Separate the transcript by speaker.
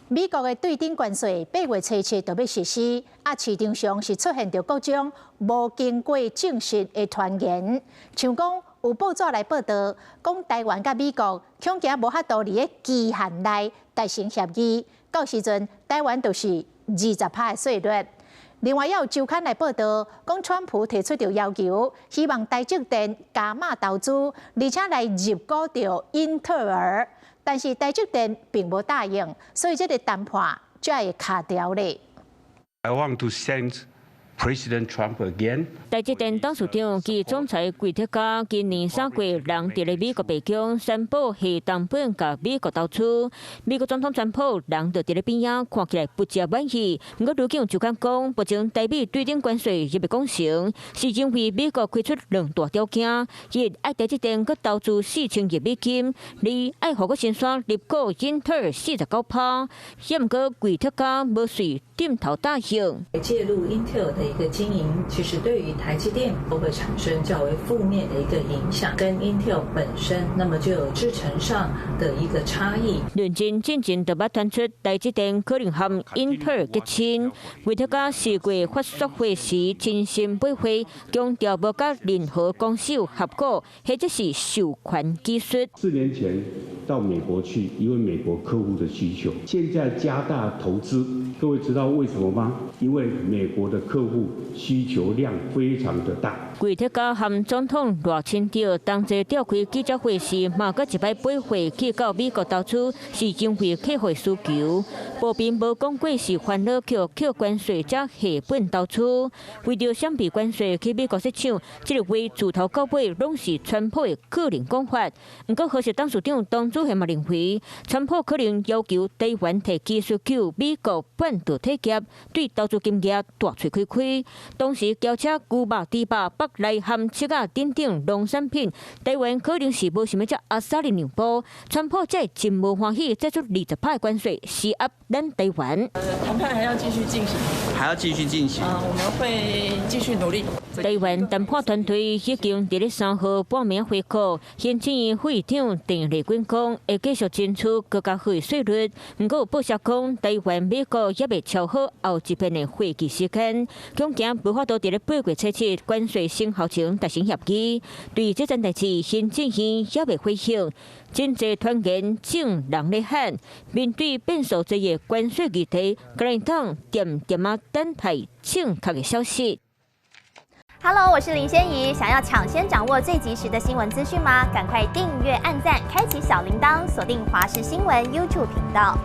Speaker 1: 美國的對等關稅8月初7就欲實施，啊，市場上是出現著各種無經過證實的傳言，像講有報紙來報道，講台灣佮美國恐驚無法度佇咧期限內達成協議，到時陣台灣就是20趴的稅率。另外，也有週刊來報道，講川普提出著要求，希望台積電加碼投資，而且來入股著英特爾。但是台積電並無答應，所以這个談判才會卡著咧。
Speaker 2: I want to thank President Trump again.
Speaker 3: 台積電董事長暨總裁桂鐵嘉今年3月人佇咧美國白宮宣布下重本共美國投資。美國總統川普人就佇咧邊仔，看起來不誠滿意。毋過如今有週刊講，目前台美對等關稅猶未講成，是因為美國開出兩大條件：一愛台積電閣投資4000億美金；二愛予閣新山入股英特爾49趴。也毋過桂鐵嘉無隨點頭答應。
Speaker 4: 介入英特爾的一個經營，其實對於台積電都會產生較為負面的一個影響，跟 Intel 本身，那麼就有製程上的一個差異。
Speaker 3: 論真進前就捌傳出台積電可能和英特爾結親，桂鐵嘉4月發說會時親身拜會，強調無佮任何公司有合股，或者是授權技術。
Speaker 2: 4年前到美國去，因為美國客戶的需求，現在加大投資，各位知道為什麼嗎？因為美國的客戶需求量非常的大。
Speaker 3: 桂鐵嘉和總統賴清德同齊召開記者會時，嘛閣一擺拜會去到美國投資，是因為客戶需求。部分無講過是煩惱扣扣關稅才下本投資，為著閃避關稅去美國設廠，這个話自頭到尾攏是川普的個人講法。毋過，何氏董事長董主席嘛認為，川普可能要求台灣提技術救美國半導體業，對投資金額大喙開開。同時，轎車、牛肉、豬肉、北來含七仔等等農產品，台灣可能是無想欲遮阿薩利讓步，川普才會真無歡喜，祭出20趴關稅施壓咱台灣。
Speaker 5: 談判還要繼續進行，
Speaker 6: 還要繼續進行。
Speaker 5: 啊，我們會繼續努力。
Speaker 3: 台灣談判團隊已經佇咧3號半暝回國，行政院會長鄭麗君講，會繼續爭取閣較好的稅率。毋過有報道講，台灣美國猶未敲好後一遍的會議時間，恐驚無法度佇咧8月初7關稅生效前達成協議。對這件代誌，行政院猶未回應。真濟團員眾人咧喊，面對變數濟的關稅議題，共會當恬恬仔等待正確的消息。
Speaker 7: Hello，我是林仙怡。想要搶先掌握最及時的新聞資訊嗎？趕快訂閱、按讚、開啟小鈴鐺，鎖定華視新聞 YouTube 頻道。